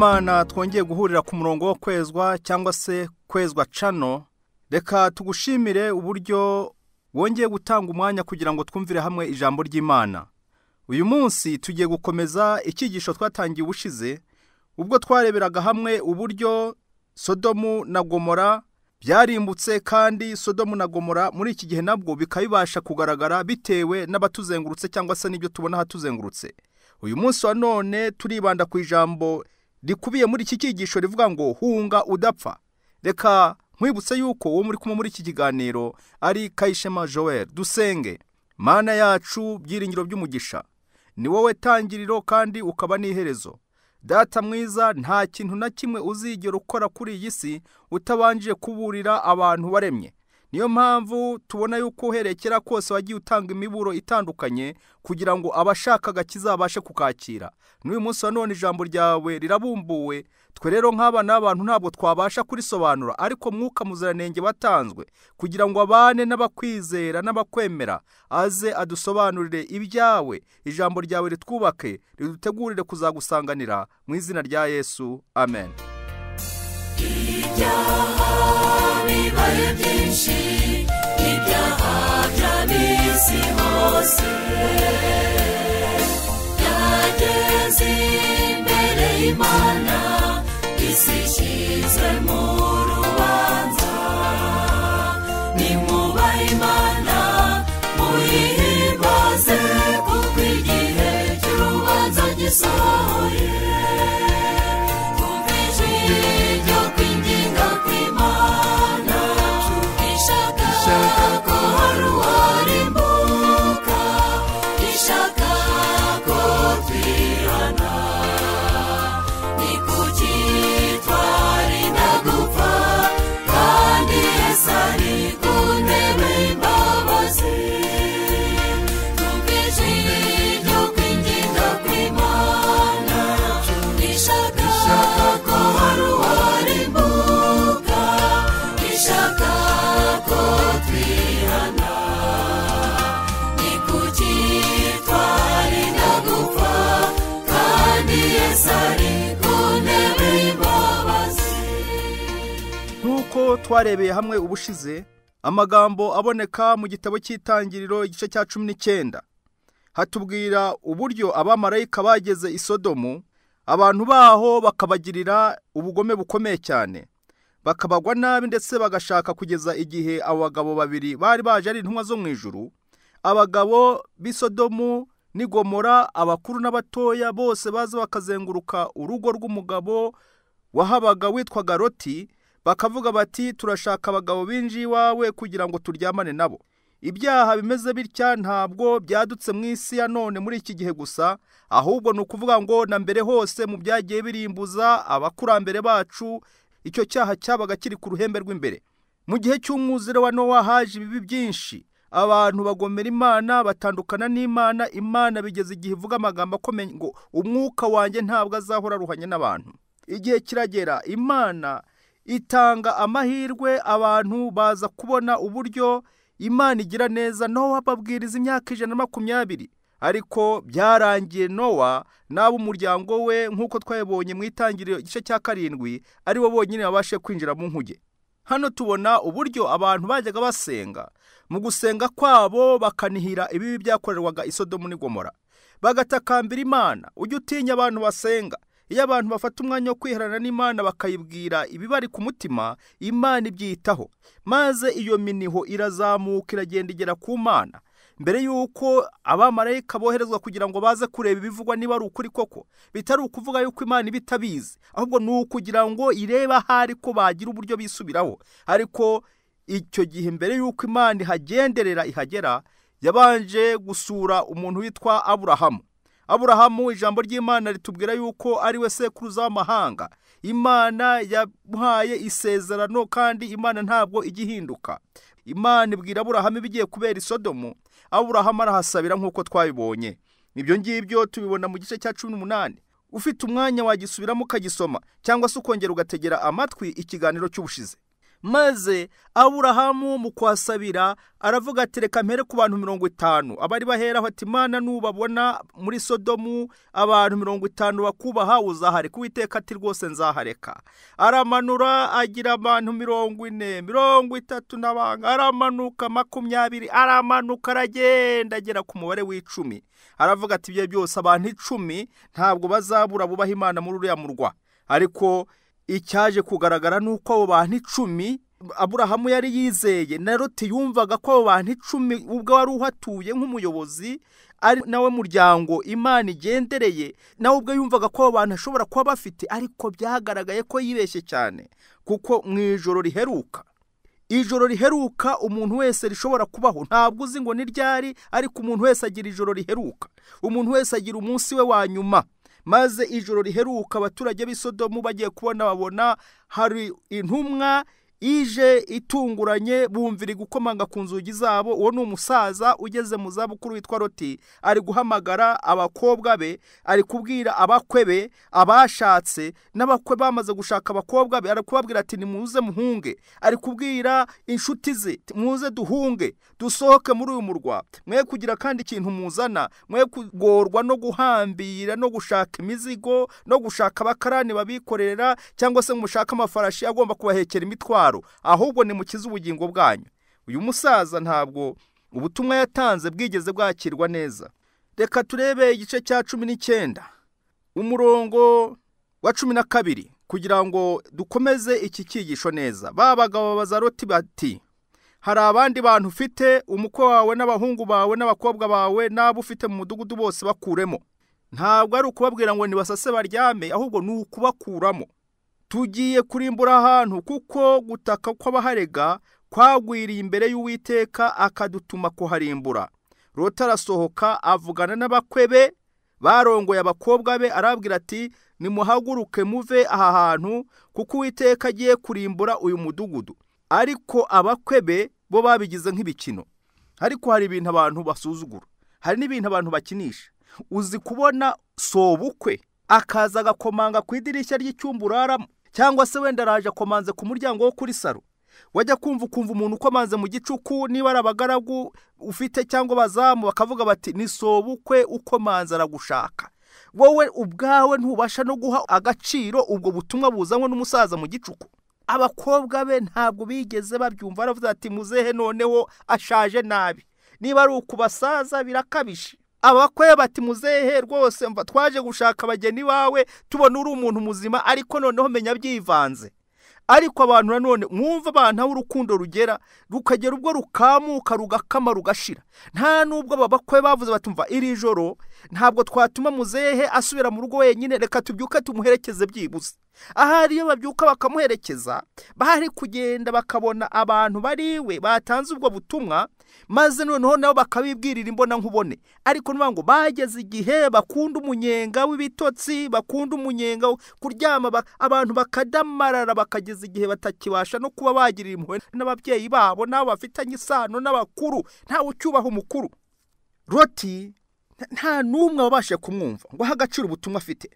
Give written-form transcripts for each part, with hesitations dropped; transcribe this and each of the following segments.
B'Imana twongeye guhurira ku murongo wo kwezwa cyangwa se kwezwa cano. Reka tugushimire uburyo wongeye gutanga umwanya kugira ngo twumvire hamwe ijambo ry'Imana. Uyu munsi tugiye gukomeza icyigisho twatangiye ubushize, ubwo twareberaga hamwe uburyo Sodomu na Gomora byarimbutse, kandi Sodomu na Gomora muri iki gihe nabwo bikabibasha kugaragara bitewe n'abatuzengurutse cyangwa se n'ibyo tubona ahatuzengurutse. Uyu munsi wa none turibanda ku ijambo rikubiye muri iki cyigisho rivuga ngo hunga udapfa. Reka nkwibutse yuko uwo muri kumwe muri iki kiganiro ari Kayishema Joel. Dusenge. Mana yacu, byiringiro by'umugisha, ni wowe tangiriro kandi ukaba n'iherezo. Data mwiza, nta kintu na kimwe uzigera ukora kuri iyi si utabanje kuburira abantu waremye. Niyo mpamvu tubona yuko uhereye kera kose wagiye utanga imiburo itandukanye kugira ngo abashaka agakiza babashe kukakira. N'uyu munsi wa none ijambo ryawe rirabumbuwe, twe rero nk'abana b'abantu ntabwo twabasha kurisobanura, ariko Mwuka Muziranenge watanzwe kugira ngo abane n'abakwizera n'abakwemera, aze adusobanurire ibyawe, ijambo ryawe ritwubake, ridutegurire kuzagusanganira mu izina rya Yesu, amen. Ibyaha bibaye byinshi, ibyaha by'ab'isi hose, byageze imbere y'Imana, isi ishyizwe mu rubanza. Nimwubahe Imana, muyihimbaze, kuko igihe cy'urubanza gisohoye. Twumve ijwi ryo kwinginga kw'Imana, ishaka ko hari uwarimbuka, ishaka ko twihana. Ni kuki twarinda gupfa, kandi Yesu ari ku ntebe y'imbabazi. Twumve ijwi ryo kwinginga kw'Imana, ishaka ko hari uwarimbuka, ishaka ko twihana. Ni kuki twarinda gupfa, kandi Yesu ari ku ntebe y'imbabazi. Nk'uko twarebeye hamwe ubushize, amagambo aboneka mu gitabo cy'Itangiriro igice cya 19 hatubwira uburyo abamarayika bageze i Sodomu, abantu baho bakabagirira ubugome bukomeye cyane, bakabagwa nabi, ndetse bagashaka kugeza igihe abo bagabo babiri bari baje ari intumwa zo mu ijuru. Abagabo b'i Sodomu n'i Gomora, abakuru n'abatoya bose baza bakazenguruka urugo rw'umugabo wahabaga witwaga Loti, bakavuga bati turashaka abagabo binjiye iwawe kugira ngo turyamane nabo. Ibyaha bimeze bitya ntabwo byadutse mu isi ya none muri iki gihe gusa, ahubwo ni ukuvuga ngo na mbere hose mu byagiye birimbuza abakurambere bacu, icyo cyaha cyabaga kiri ku ruhembe rw'imbere. Mu gihe cy'umwuzure wa Nowa haje ibibi byinshi, abantu bagomera Imana, batandukana n'Imana. Imana bigeze igihe ivuga amagambo akomeye ngo umwuka wanjye ntabwo azahora aruhanye n'abantu. Igihe kiragera Imana itanga amahirwe, abantu baza kubona uburyo Imana igira neza. Nowa ababwiriza imyaka 120, ariko byarangiye Nowa n'ab'umuryango we, nk'uko twabibonye mu Itangiriro igice cya 7, ari bo bonyine babashe kwinjira mu nkuge. Hano tubona uburyo abantu bajyaga basenga, mu gusenga kwabo bakanihira ibibi byakorerwaga i Sodomu n'i Gomora, bagatakambira Imana. Ujye utinya abantu basenga. Iyo abantu bafata umwanya wo kwiherana n'Imana bakayibwira ibibari ku mutima, Imana ibyitaho, maze iyo miniho irazamuka iragenda igera ku Mana. Mbere y'uko abamarayika boherezwa kugira ngo baze kureba ibivugwa niba ari ukuri koko, bitari ukuvuga yuko Imana iba itabizi, ahubwo ni ukugira ngo irebe ahari ko bagira uburyo bisubiraho. Ariko icyo gihe mbere y'uko Imana ihagenderera ihagera, yabanje gusura umuntu witwa Aburahamu. Aburahamu, ijambo ry'Imana ritubwira yuko ari we sekuruza w'amahanga. Imana yamuhaye isezerano, kandi Imana ntabwo igihinduka. Imana ibwira Aburahamu ibigiye kubera i Sodomu, Aburahamu arahasabira nk'uko twabibonye. Ibyo ngibyo tubibona mu gice cya 18. Ufite umwanya wagisubiramo ukagisoma, cyangwa se ukongera ugategera amatwi ikiganiro cy'ubushize. Maze Aburahamu mu kwasabira aravuga ati reka mpere ku bantu 50 abari baheraho, ati Imana nubabona muri Sodomu abantu 50 bakubaha uzahareka. Uwiteka ati rwose nzahareka. Aramanura agira abantu 40, 30 n'abanga, aramanuka 20, aramanuka aragenda agera ku mubare w'10. Aravuga ati ibyo byose abantu 10 ntabwo bazabura bubaha Imana muri uriya murwa. Ariko icyaje kugaragara nuko abo bantu 10 Aburahamu yari yizeye na Loti yumvaga ko abo bantu 10 ubwo wari uhatuye nk'umuyobozi ari nawe muryango Imana igendereye, nawe ubwo yumvaga ko abo bantu ashobora kuba bafite, ariko byagaragaye ko yibeshye cyane, kuko mu ijoro riheruka, ijoro riheruka umuntu wese rishobora kubaho, ntabwo uzi ngo ni ryari, ariko umuntu wese agira ijoro riheruka, umuntu wese agira umunsi we wa nyuma. Maze ijoro riheruka abaturage b'i Sodomu bagiye kubona babona hari intumwa ije itunguranye, bumvira gukomanga ku nzugi zabo. Uwo ni umusaza ugeze mu zabukuru witwa Loti, ari guhamagara abakobwa be, ari kubwira abakwe be abashatse n'abakwe bamaze gushaka abakobwa be, ari kubabwira ati nimuze muhunge. Ari kubwira inshuti ze, muze duhunge dusohoke muri uyu murwa, mwe kugira kandi ikintu muzana, mwe kugorwa no guhambira no gushaka imizigo no gushaka abakarani babikorera, cyangwa se mushaka amafarashi agomba kubahekera imitwaro, ahubwo nimukize ubugingo bwanyu. Uyu musaza ntabwo ubutumwa yatanze bwigeze bwakirwa neza. Reka turebe igice cya 19 umurongo wa 12 kugira ngo dukomeze iki cyigisho neza. Ba bagabo babaza Loti bati hari abandi bantu ufite, umukwe wawe n'abahungu bawe n'abakobwa bawe n'abo ufite mu mudugudu bose bakuremo. Ntabwo ari ukubabwira ngo nibasase baryame, ahubwo ni ukubakuramo. Tugiye kurimbura ahantu, kuko gutaka kw'abaharega kwagwiriye imbere y'Uwiteka akadutuma kuharimbura. Loti arasohoka avugana n'abakwe be barongoye abakobwa be, arabwira ati nimuhaguruke muve aha hantu, kuko Uwiteka agiye kurimbura uyu mudugudu. Ariko abakwe be bo babigize nk'ibikino. Ariko hari ibintu abantu basuzugura, hari n'ibintu abantu bakinisha. Uzi kubona sobukwe akaza agakomanga ku idirishya ry'icyumba uraramo, cyangwa se wenda araje akomanze ku muryango wo kuri saro, wajya kumva ukumva umuntu ukomanze mu gicuku, niba ari abagaragu ufite cyangwa abazamu, bakavuga bati ni sobukwe ukomanze aragushaka. Wowe ubwawe ntubasha no guha agaciro ubwo butumwa buzanywe n'umusaza mu gicuku. Abakobwa be ntabwo bigeze babyumva, baravuze ati muzehe noneho ashaje nabi, niba ari ukubasaza birakabije. Abakwe bati muzehe rwose mva twaje gushaka abageni bawe tubona uri umuntu muzima, ariko noneho menya byivanze. Ariko abantu nanone mwumva abantu aho urukundo rugera, rukagera ubwo rukamuka rugakama rugashira. Nta nubwo abakwe bavuze batumva iri joro ntabwo twatuma muzehe asubira mu rugo wenyine, reka tubyuke tumuherekeze byibuze. Ahari iyo babyuka bakamuherekeza, bari kugenda bakabona abantu bariwe batanze ubwo butumwa, maze noneho nabo bakabibwirira imbona nkubone. Ariko nuvuga ngo bageze igihe bakunda umunyenga w'ibitotsi, bakunda umunyenga kuryama, abantu bakadamarara, bakageza igihe batakibasha no kuba bagirira impuhwe n'ababyeyi babo n'abo bafitanye isano n'abakuru, ntawe ucyubaha umukuru. Loti nta n'umwe wabashe kumwumva ngo ahe agaciro ubutumwa afite.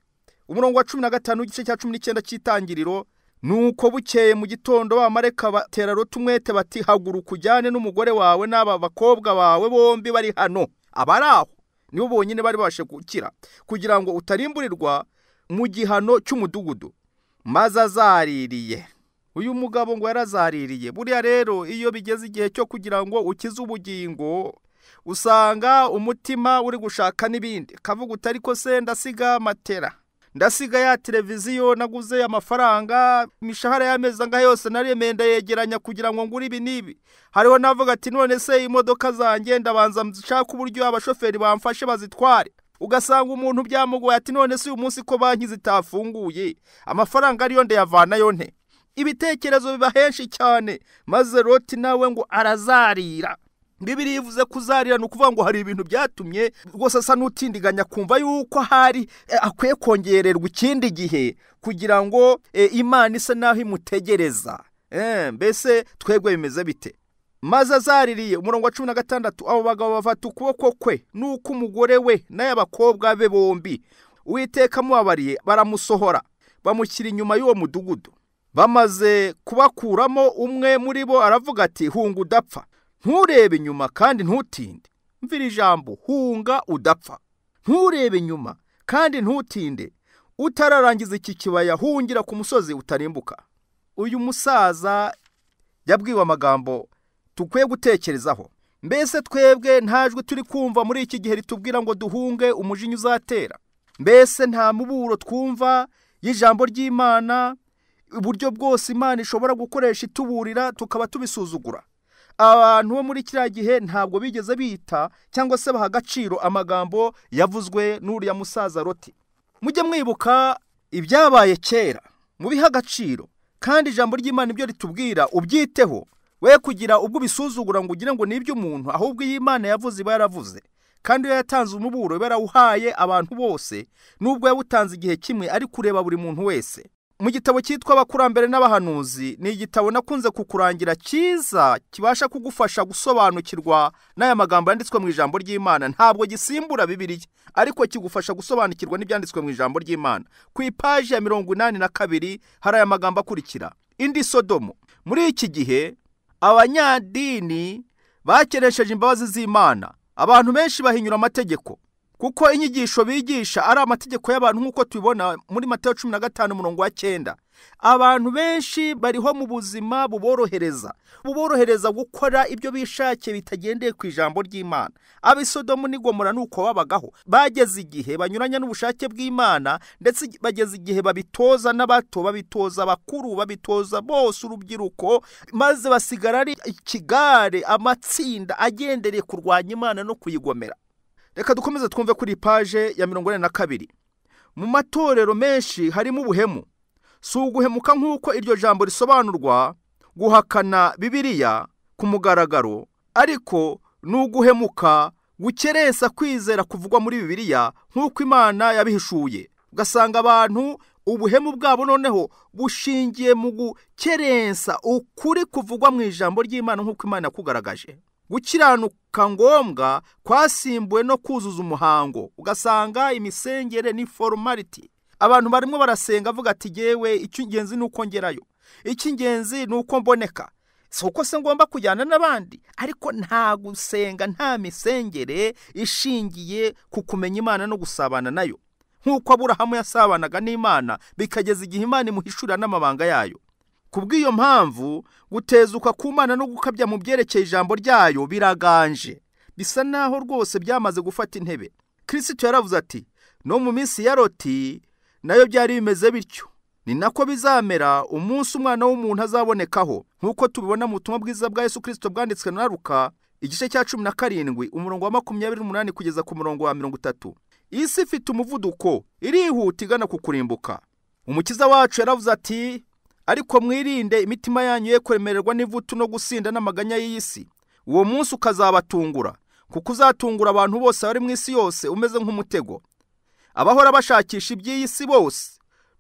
Umurongo wa 15 w'igice cya 19 cy'itangiriro, nuko bukeye mu gitondo abamarayika batera Loti umwete bati haguruka ujyane n'umugore wawe n'aba bakobwa bawe bombi bari hano. Abari aho nibo bonyine bari babashe gukira, kugira ngo utarimburirwa mu gihano cy'umudugudu. Maze azaririye. Uyu mugabo ngo yarazaririye. Buriya rero iyo bigeze igihe cyo kugira ngo ukize ubugingo, usanga umutima uri gushaka n'ibindi. Kavuga uti ariko se ndasiga matera, ndasiga ya televiziyo naguze amafaranga, imishahara y'amezi angahe yose naremeye ndayegeranya kugira ngo ngure ibi n'ibi. Hariho navuga ati none se imodoka zanjye ndabanza nshaka uburyo abashoferi bamfashe bazitware. Ugasanga umuntu byamugoye ati none se uyu munsi ko banki zitafunguye, amafaranga ariyo ndayavanayo nte? Ibitekerezo biba henshi cyane. Maze Loti nawe ngo arazarira. Bibiliya ivuze kuzarira ni ukuvuga ngo hari ibintu byatumye rwose asa n'utindiganya kumva yuko hari akwiye kongererwa ikindi gihe kugira ngo Imana isa naho imutegereza. Mbese twebwe bimeze bite? Maze azaririye. Umurongo wa 16, abo bagabo bafata ukuboko kwe n'uko umugore we n'ay'abakobwa be bombi, Uwiteka amubabariye, baramusohora bamushyira inyuma y'uwo mudugudu. Bamaze kubakuramo umwe muri bo aravuga ati hunga udapfa, nturebe inyuma kandi ntutinde. Mvira ijambo hunga udapfa, nturebe inyuma kandi ntutinde, utararangiza iki kibaya hungira ku musozi utarimbuka. Uyu musaza yabwiwe amagambo tukwiye gutekerezaho. Mbese twebwe nta jwi turi kumva muri iki gihe ritubwira ngo duhunge umujinya uzatera? Mbese nta muburo twumva y'ijambo ry'Imana, uburyo bwose Imana ishobora gukoresha ituburira tukaba tubisuzugura? Abantu bo muri kiriya gihe ntabwo bigeze bita cyangwa se baha agaciro amagambo yavuzwe n'uriya musaza Loti. Mujye mwibuka ibyabaye kera, mubihe agaciro, kandi ijambo ry'Imana ibyo ritubwira ubyiteho, we kugira ubwo ubisuzugura ngo ugire ngo ni iby'umuntu, ahubwo iyo Imana yavuze iba yaravuze. Kandi iyo yatanze umuburo iba yarawuhaye abantu bose, nubwo yawutanze igihe kimwe ari kureba buri muntu wese. Mu gitabo cyitwa Abakurambere n'Abahanuzi, ni igitabo nakunze kukurangira cyiza kibasha kugufasha gusobanukirwa n'aya magambo yanditswe mu ijambo ry'Imana. Ntabwo gisimbura Bibiliya, ariko kigufasha gusobanukirwa n'ibyanditswe mu ijambo ry'Imana. Ku ipaji ya 82 hari aya magambo akurikira: indi Sodomu. Muri iki gihe abanyadini bakeresheje imbabazi z'Imana. Abantu benshi bahinyura amategeko, kuko inyigisho bigisha ari amategeko y'abantu nk'uko tubibona muri Matayo 15 umurongo wa 9. Abantu benshi bariho mu buzima buborohereza gukora ibyo bishakiye bitagendeye ku ijambo ry'Imana. Ab'isodomu n'i Gomora nuko babagaho, bageze igihe banyuranya n'ubushake bw'Imana, ndetse bageze igihe babitoza n'abato, babitoza abakuru, babitoza bose urubyiruko, maze basigara ari ikigare, amatsinda agendereye kurwanya Imana no kuyigomera. Reka dukomeze twumve kuri paje ya 42. Mu matorero menshi harimo ubuhemu. Si uguhemuka nk'uko iryo jambo risobanurwa guhakana Bibiliya ku mugaragaro, ariko ni uguhemuka gukerensa kwizera kuvugwa muri Bibiliya nk'uko Imana yabihishuye. Ugasanga abantu ubuhemu bwabo noneho bushingiye mu gukerensa ukuri kuvugwa mu ijambo ry'Imana nk'uko Imana yakugaragaje. Gukiranuka ngombwa kwasimbuwe no kuzuza umuhango. Ugasanga imisengere ni formality. Abantu barimo barasenga avuga ati yewe icy'ingenzi ni uko ngerayo, icy'ingenzi ni uko mboneka, si uko se ngomba kujyana n'abandi. Ariko nta gusenga, nta misengere ishingiye ku kumenya Imana no gusabana nayo, nk'uko Aburahamu yasabanaga n'Imana bikageza igihe Imana imuhishurira n'amabanga yayo. Kubw'iyo mpamvu gutezuka ku Mana no gukabya mu byerekeye ijambo ryayo biraganje, bisa naho rwose byamaze gufata intebe. Kristo yaravuze ati no mu minsi ya Loti nayo byari bimeze bityo, ni nako bizamera umunsi umwana w'umuntu azabonekaho, nk'uko tubibona mu butumwa bwiza bwa Yesu Kristo bwanditswe na Luka igice cya 17 umurongo wa 28 kugeza ku murongo wa 30. Isi ifite umuvuduko, irihuta igana ku kurimbuka. Umukiza wacu yaravuze ati ariko mwirinde imitima yanyu ye kuremererwa n'ivutu no gusinda n'amaganya y'isi, uwo munsi ukazabatungura, kuko uzatungura abantu bose bari mu isi yose umeze nk'umutego, abahora bashakisha iby'iyi si bose.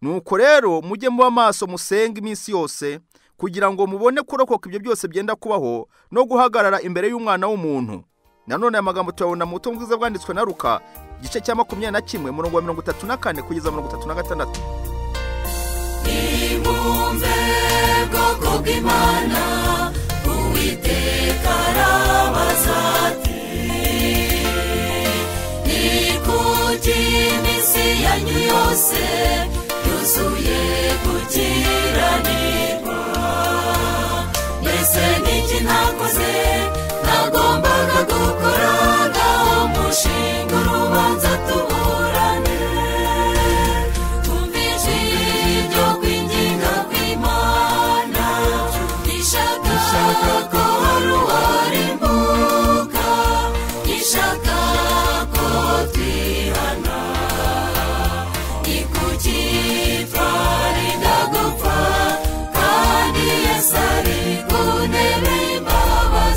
Nuko rero mujye muba maso, musenge iminsi yose, kugira ngo mubone kurokoka ibyo byose byenda kubaho no guhagarara imbere y'umwana w'umuntu. Nanone aya magambo tuyabona mu butumwa bwiza bwanditswe na Luka igice cya 21 umurongo wa 34 kugeza 36. Nimwumve bwoko bw'Imana, Uwiteka arabaza ati ni kuki iminsi yanyu yose yuzuye gukiranirwa? Mbese n'iki ntakoze nagombaga gukora? Ngaho mushinga urubanza tuburane. Twumve ijwi ryo kwinginga kw'Imana, ishaka ko hari uwarimbuka, ishaka ko twihana. Ni kuki twarinda gupfa kandi Yesu ari ku ntebe y'imbabazi?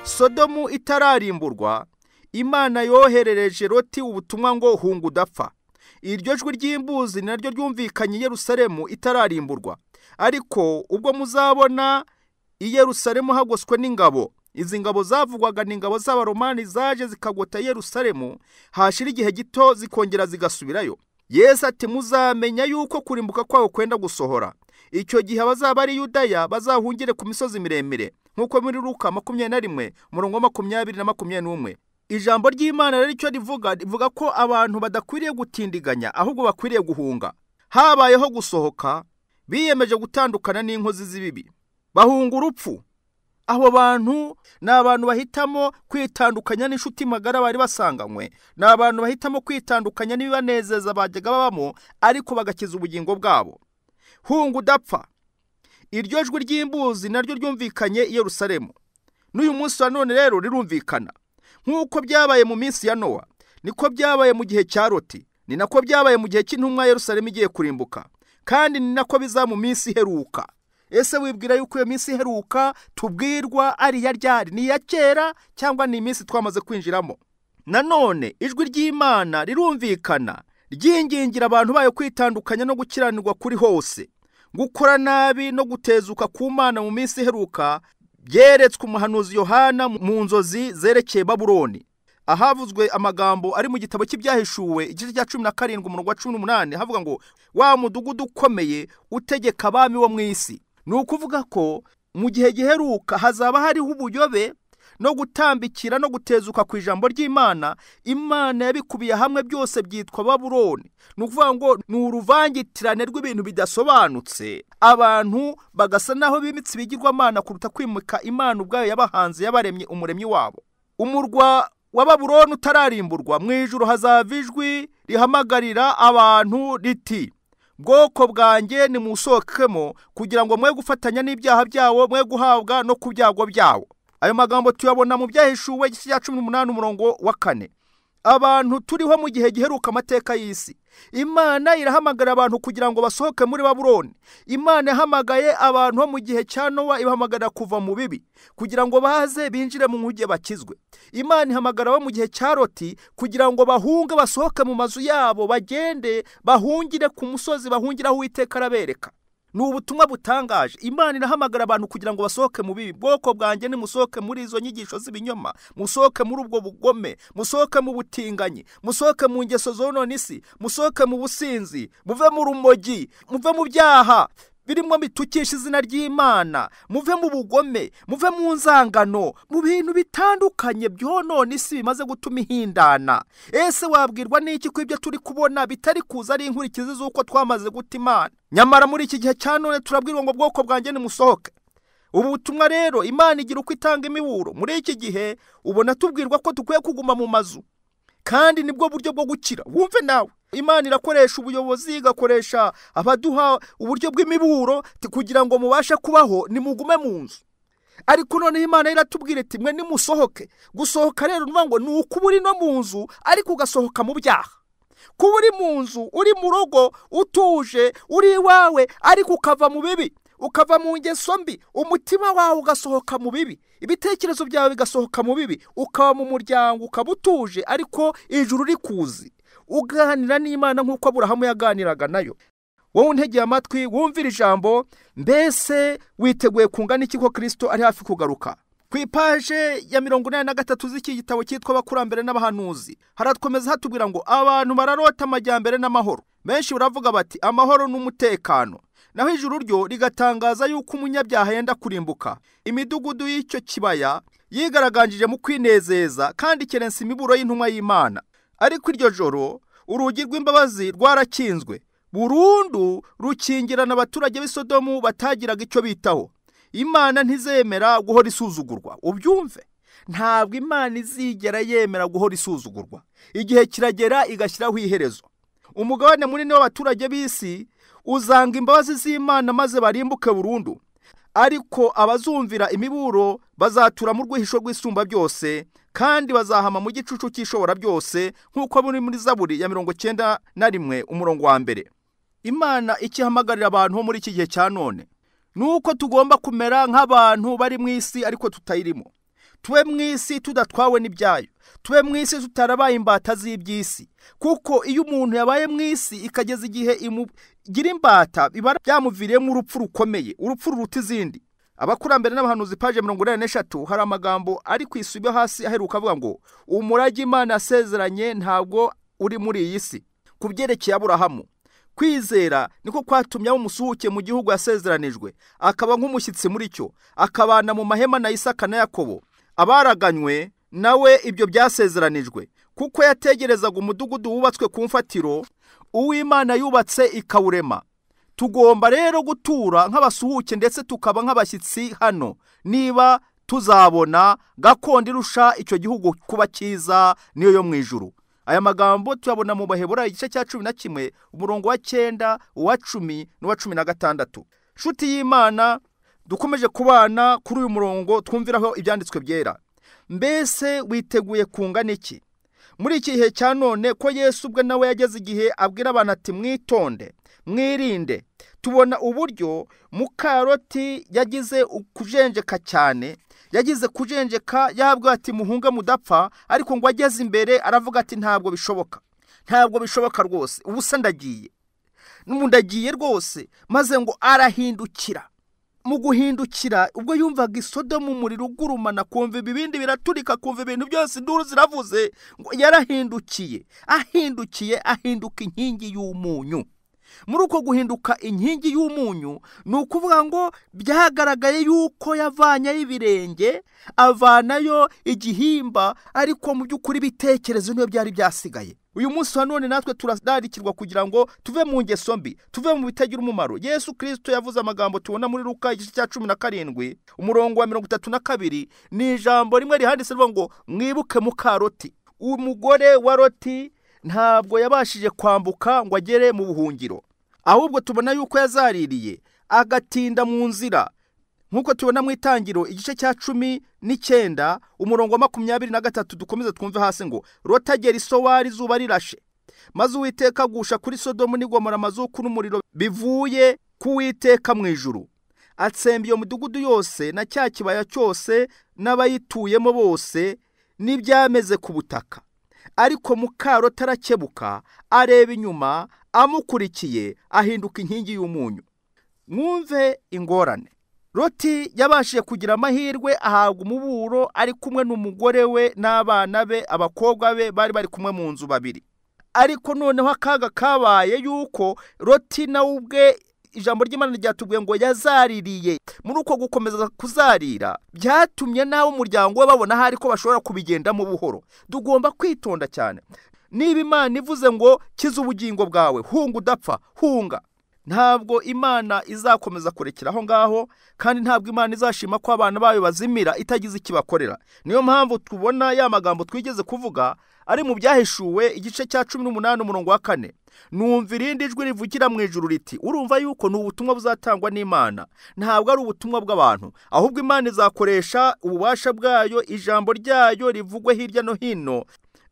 Sodomu itararimburwa, Imana yoherereje Loti ubutumwa ngo hunga udapfa. Iryo jwi ry'imbuzi naryo ryumvikanye i Yerusalemu itararimburwa. Ariko ubwo muzabona i Yerusalemu hagoswe n'ingabo, izi ngabo zavugwaga ni ingabo z'Abaromani zaje zikagota Yerusalemu, hashira igihe gito zikongera zigasubirayo. Yesu ati muzamenya yuko kurimbuka kwawo kwenda gusohora. Icyo gihe abazaba ari Yudaya bazahungire ku misozi miremire, nk'uko muri Luka 21 umurongo wa 20 na 21. Ijambo ry'Imana rero icyo rivuga ko abantu badakwiriye gutindiganya ahubwo bakwiriye guhunga. Habayeho gusohoka, biyemeje gutandukana n'inkozi z'ibibi, bahunga urupfu. Abo bantu ni abantu bahitamo kwitandukanya n'inshuti magara bari basanganywe, ni abantu bahitamo kwitandukanya n'ibibanezeza bajyaga babamo, ariko bagakiza ubugingo bwabo. Hunga udapfa. Iryo jwi ry'imbuzi naryo ryumvikanye i Yerusalemu. N'uyu munsi wa none rero rirumvikana. Nk'uko byabaye mu minsi ya Nowa, niko byabaye mu gihe cya Loti, ni nako byabaye mu gihe cy'intumwa Yerusalemu igiye kurimbuka, kandi ni nako biza mu minsi iheruka. Ese wibwira yuko iyo minsi iheruka tubwirwa ari iya ryari? Ni iya kera cyangwa ni iminsi twamaze kwinjiramo? Nanone ijwi ry'Imana rirumvikana ryingingira abantu bayo kwitandukanya no gukiranirwa kuri hose. Gukora nabi no gutezuka ku Mana mu minsi iheruka byeretswe umuhanuzi Yohana mu nzozi zerekeye Babuloni. Ahavuzwe amagambo ari mu gitabo cy'Ibyahishuwe igice cya 17 umurongo wa 18, havuga ngo wa mudugudu ukomeye utegeka abami bo mu isi. Ni ukuvuga ko mu gihe giheruka hazaba hariho ubuyobe no gutambikira no gutezuka ku ijambo ry'Imana. Imana yabikubiye hamwe byose byitwa Babuloni. Ni ukuvuga ngo ni uruvangitirane rw'ibintu bidasobanutse, abantu bagasa naho bimitse ibigirwamana kuruta kwimika Imana ubwayo yabahanze, yabaremye, umuremyi wabo. Umurwa wa Babuloni utararimburwa, mu ijuru hazava ijwi rihamagarira abantu riti bwoko bwanjye nimusohokemo, kugira ngo mwe gufatanya n'ibyaha byawo, mwe guhabwa no ku byago byawo. Ayo magambo tuyabona mu Byahishuwe igice cya 18 umurongo wa 4. Abantu turiho mu gihe giheruka amateka y'isi. Imana irahamagara abantu kugira ngo basohoke muri Babuloni. Imana yahamagaye abantu bo mu gihe cya Nowa, ibahamagarira kuva mu bibi kugira ngo baze binjire mu nkuge bakizwe. Imana ihamagara abo mu gihe cya Loti kugira ngo bahunge basohoke mu mazu yabo, bagende bahungire ku musozi, bahungire aho Uwiteka arabereka. Ni ubutumwa butangaje. Imana irahamagara abantu kugira ngo basohoke mu bibi. Bwoko bwanjye nimusohoke muri izo nyigisho z'ibinyoma, musohoke muri ubwo bugome, musohoke mu butinganyi, musohoke mu ngeso zonona isi, musohoke mu businzi, muve mu rumogi, muve mu byaha birimo bitukisha izina ry'Imana, muve mu bugome, muve mu nzangano, mu bintu bitandukanye byonona isi bimaze gutuma ihindana. Ese wabwirwa n'iki ko ibyo turi kubona bitari kuza ari inkurikizi z'uko twamaze guta Imana? Nyamara muri iki gihe cya none turabwirwa ngo bwoko bwanjye nimusohoke. Ubu butumwa rero Imana igira uko itanga imiburo. Muri iki gihe ubona tubwirwa ko dukwiye kuguma mu mazu, kandi nibwo buryo bwo gukira. Wumve nawe, Imana irakoresha ubuyobozi, igakoresha abaduha uburyo bw'imiburo kugira ngo mubashe kubaho, nimugume mu nzu. Ariko noneho Imana iratubwira iti mwe nimusohoke. Gusohoka rero nuvuga ngo ni ukuba uri no mu nzu ariko ugasohoka mu byaha. Kuba uri mu nzu, uri mu rugo, utuje, uri iwawe, ariko ukava mu bibi, ukava mu ngeso mbi, umutima wawe ugasohoka mu bibi, ibitekerezo byawe bigasohoka mu bibi, ukaba mu muryango, ukaba utuje, ariko ijuru rikuzi, uganira n'Imana nk'uko Aburahamu yaganiraga nayo. Wowe untegeye amatwi wumvira ijambo, mbese witeguye kungana iki ko Kristo ari hafi kugaruka? Ku ipaje ya 83 z'iki gitabo cyitwa Abakurambere n'Abahanuzi haratwomeza hatubwira ngo abantu bararota amajyambere n'amahoro. Benshi baravuga bati amahoro n'umutekano, naho ijuru ryo rigatangaza yuko umunyabyaha yenda kurimbuka. Imidugudu y'icyo kibaya yigaraganjije mu kwinezeza kandi ikerensa imiburo y'intumwa y'Imana. Ariko iryo joro urugi rw'imbabazi rwarakinzwe burundu, rukingirana abaturage b'i Sodomu batagiraga icyo bitaho. Imana ntizemera guhora isuzugurwa. Ubyumve, ntabwo Imana izigera yemera guhora isuzugurwa. Igihe kiragera igashyiraho iherezo. Umugabane munini w'abaturage b'isi uzanga imbabazi z'Imana maze barimbuke burundu. Ariko abazumvira imiburo bazatura mu rwihisho rw'isumba byose, kandi bazahama mu gicucu cy'ishobora byose, nk'uko buri muri Zaburi ya 91 umurongo wa 1. Imana ikihamagarira abantu bo muri iki gihe cya none nuko tugomba kumera nk'abantu bari mu isi ariko tutayirimo. Tube mu isi tudatwawe n'ibyayo, tube mu isi tutarabaye imbata z'iby'isi, kuko iyo umuntu yabaye mu isi ikageza igihe imugira imbata biba byamuviriyemo urupfu rukomeye, urupfu ruruta izindi. Abakurambere n'abahanuzi paje 83 hari amagambo ari ku isubi hasi aheruka avuga ngo umurage Imana yasezeranye ntabwo uri muri iyi si. Ku byerekeye Aburahamu, kwizera niko kwatumye aba umusuhuke mu gihugu yasezeranijwe, akaba nk'umushyitsi muri cyo, akabana mu mahema na Isaka na Yakobo, abaraganywe nawe ibyo byasezeranijwe, kuko yategerezaga umudugudu wubatswe ku mfatiro, uw'Imana yubatse ikawurema. Tugomba rero gutura nk'abasuhuke ndetse tukaba nk'abashyitsi hano, niba tuzabona gakondo irusha icyo gihugu kuba cyiza, niyo yo mu ijuru. Aya magambo tuyabona mu Baheburayo igice cya 11 umurongo wa 9, uwa 10 n'uwa 16. Nshuti y'Imana, dukomeje kubana kuri uyu murongo twumviraho ibyanditswe byera. Mbese witeguye kungana iki muri iki gihe cya none, ko Yesu ubwe nawe yageze igihe abwira abantu ati mwitonde, mwirinde? Tubona uburyo Mukaroti yagize kujenjeka cyane, yagize kujenjeka, yahabwa ati muhunge mudapfa, ariko ngo ageze imbere aravuga ati ntabwo bishoboka, ntabwo bishoboka rwose, ubusa ndagiye, ndagiye rwose. Maze ngo arahindukira. Mu guhindukira ubwo yumvaga Isodomu umuriro ugurumana, kumva ibibindi biraturika, kumva ibintu byose induru ziravuze, ngo yarahindukiye, ahindukiye ahinduka inkingi y'umunyu. Muri uko guhinduka inkingi y'umunyu ni ukuvuga ngo byagaragaye yuko yavanyeyo ibirenge, avanayo igihimba, ariko mu by'ukuri ibitekerezo niyo byari byasigaye. Uyu munsi wa none natwe turararikirwa kugira ngo tuve mu ngeso mbi, tuve mu bitagira umumaro. Yesu Kristo yavuze amagambo tubona muri Luka igice cya 17 umurongo wa 32, ni ijambo rimwe rihanditse rivuga ngo mwibuke Mukaroti. Umugore wa Loti ntabwo yabashije kwambuka ngo agere mu buhungiro, ahubwo tubona yuko yazaririye agatinda mu nzira, nk'uko tubona mu Itangiro igice cya 19 umurongo wa 23. Dukomeze twumve hasi ngo Loti agera i Sowari izuba rirashe, maze Uwiteka agusha kuri Sodomu n'Igomora amazuku n'umuriro bivuye ku Uwiteka mu ijuru, atsemba iyo midugudu yose na cya kibaya cyose n'abayituyemo bose n'ibyameze ku butaka. Ariko Mukaroti arakebuka, areba inyuma amukurikiye, ahinduka inkingi y'umunyu. Mwumve ingorane. Loti yabashije kugira amahirwe ahabwa umuburo ari kumwe n'umugore we n'abana be, abakobwa be bari bari kumwe mu nzu babiri. Ariko noneho akaga kabaye yuko Loti nawe ubwe ijambo ry'Imana ryatubwiye ngo yazaririye. Muri uko gukomeza kuzarira byatumye nawe umuryango we babona hari ko bashobora kubigendamo buhoro. Tugomba kwitonda cyane. Niba Imana ivuze ngo kiza ubugingo bwawe, hunga udapfa, hunga. Ntabwo Imana izakomeza kurekera aho ngaho, kandi ntabwo Imana izashima ko abana bayo bazimira itagize ikibakorera. Niyo mpamvu tubona ya magambo twigeze kuvuga ari mu Byahishuwe igice cya 18 umurongo wa 4. Numva irindi jwi rivugira mu ijuru riti, urumva yuko ni ubutumwa buzatangwa n'Imana, ntabwo ari ubutumwa bw'abantu, ahubwo Imana izakoresha ububasha bwayo, ijambo ryayo rivugwe hirya no hino.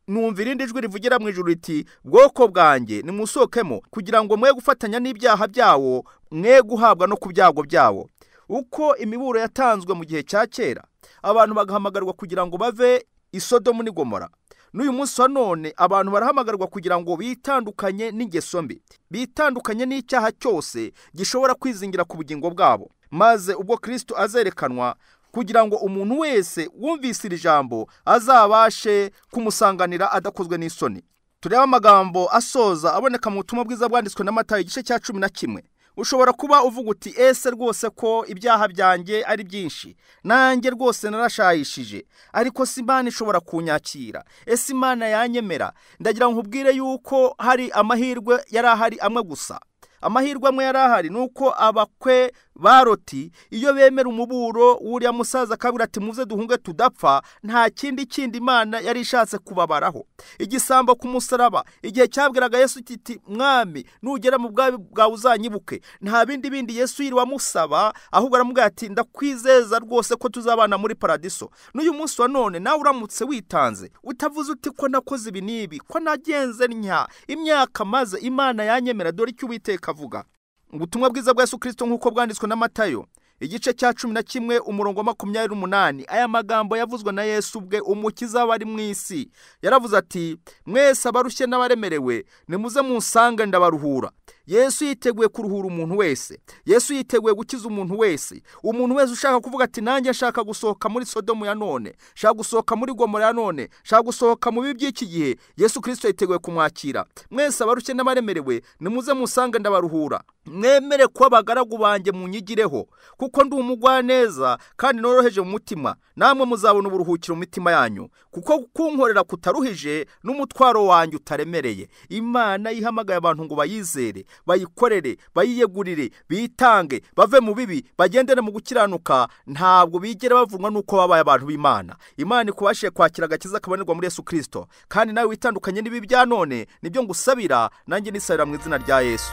Numva irindi jwi rivugira mu ijuru riti, bwoko bwanjye nimusohokemo, kugira ngo mwe gufatanya n'ibyaha byawo, mwe guhabwa no ku byago byawo. Uko imiburo yatanzwe mu gihe cya kera, abantu bagahamagarwa kugira ngo bave i Sodomu n'Igomora, n'uyu munsi wa none abantu barahamagarwa kugira ngo bitandukanye n'ingeso mbi, bitandukanye n'icyaha cyose gishobora kwizingira ku bugingo bwabo. Maze ubwo Kristo azerekanwa, kugira ngo umuntu wese wumvise iri jambo azabashe kumusanganira adakozwe n'isoni. Tureba amagambo asoza aboneka mu butumwa bwiza bwanditswe na Matayo igice cya 11. Ushobora kuba uvuga uti ese rwose ko ibyaha byanjye ari byinshi, nanjye rwose narashayishije, ariko si Imana ishobora kunyakira, ese Imana yanyemera? Ndagira ngo nkubwire yuko hari amahirwe yari ahari amwe gusa. Amahirwe amwe yari ahari nuko abakwe ba Loti iyo bemera umuburo w'uriya musaza akabwira ati muze duhunge tudapfa, nta kindi kindi Imana yari ishatse kubabaraho. Igisambo ku musaraba igihe cyabwiraga Yesu kiti mwami nugera mu bwami bwawe uzanyibuke, nta bindi bindi Yesu yiriwe amusaba, ahubwo aramubwira ati ndakwizeza rwose ko tuzabana muri paradiso. N'uyu munsi wa none nawe uramutse witanze utavuze uti ko nakoze ibi n'ibi, ko nagenze ntya imyaka maze Imana yanyemera, dore icyo Uwiteka avuga. Ubutumwa bwiza bwa Yesu Kristo nk'uko bwanditswe na Matayo igice cya 11 umurongo wa 28. Aya magambo yavuzwe na Yesu ubwe, umukiza wari mu isi. Yaravuze ati: mwese abarushye n'abaremerewe nimuze munsange ndabaruhura. Yesu yiteguye kuruhura umuntu wese. Yesu yiteguye gukiza umuntu wese. Umuntu wese ushaka kuvuga ati nanjye nshaka gusohoka muri Sodomu ya none, nshaka gusohoka muri Gomora ya none, nshaka gusohoka mu bibi by'iki gihe, Yesu Kristo yiteguye kumwakira. Mwese abarushye n'abaremerewe nimuze munsange ndabaruhura. Mwemere kuba abagaragu banjye munyigireho, kuko ndi umugwaneza kandi noroheje mu mutima, namwe muzabona uburuhukiro mu mitima yanyu, kuko kunkorera kutaruhije n'umutwaro wanjye utaremereye. Imana ihamagaye abantu ngo bayizere, bayikorere, bayiyegurire, bitange, bave mu bibi, bagendere mu gukiranuka. Ntabwo bigera bavunwa nuko babaye abantu b'Imana. Imana ikubashije kwakira agakiza kabonerwa muri Yesu Kristo, kandi nawe witandukanye n'ibibi bya none. Nibyo ngusabira, nanjye nisabira mu izina rya Yesu.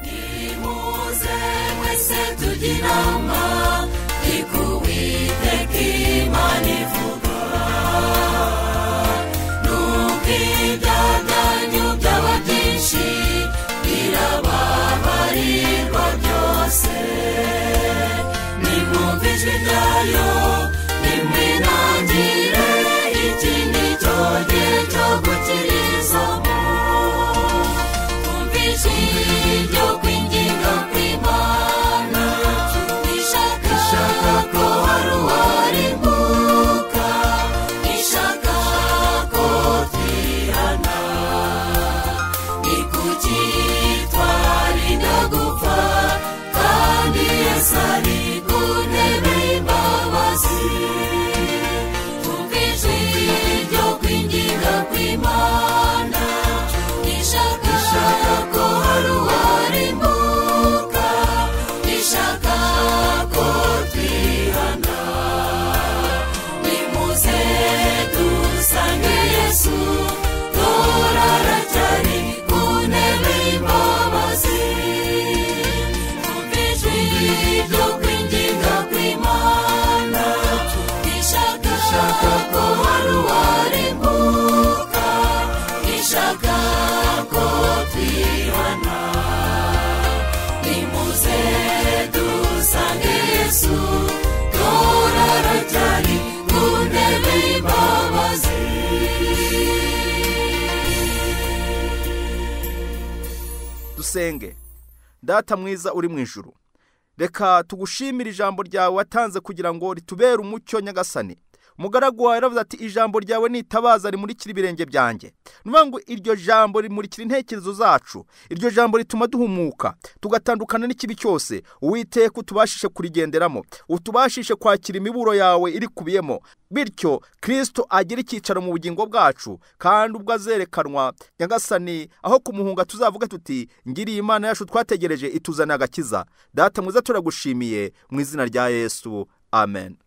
Nimuze mwese tujye inama, ni ku Uwiteka Imana ivuga. Nubwo ibyaha byanyu byaba byinshi, birababarirwa byose. Nimwumve ijwi ryayo, nimwinangire, iki ni cyo gihe cyo gukirizamo. Twumve ijwi ryo kwinginga kw'Imana, ishaka ko hari uwarimbuka, ishaka ko twihana. Ni kuki twarinda gupfa, kandi Yesu ari ku ntebe y'imbabazi? Twumve ijwi ryo kwinginga kw'Imana, ishaka ko hari uwarimbuka, ishaka ko twihana. Nimuze dusange Yesu, dore aracyari ku ntebe y'imbabazi. Twumve ijwi ryo kwinginga kw'Imana, ishaka ko hari uwarimbuka, ishaka ko twihana. Nimuze dusange Yesu, dore aracyari ku ntebe y'imbabazi. Dusenge. Data mwiza uri mu ijuru, reka tugushimire ijambo ryawe watanze kugira ngo ritubere umucyo. Nyagasani, umugaragu wawe yaravuze ati ijambo ryawe ni itabaza rimurikira ibirenge byanjye. Nuvuga ngo iryo jambo rimurikira intekerezo zacu, iryo jambo rituma duhumuka tugatandukana n'ikibi cyose. Uwiteka utubashishe kurigenderamo, utubashishe kwakira imiburo yawe irikubiyemo, bityo Kristo agira icyicaro mu bugingo bwacu, kandi ubwo azerekanwa Nyagasani, aho kumuhunga tuzavuga tuti ngiriye Imana yacu twategereje ituzana agakiza. Data mwiza turagushimiye mu izina rya Yesu, amen.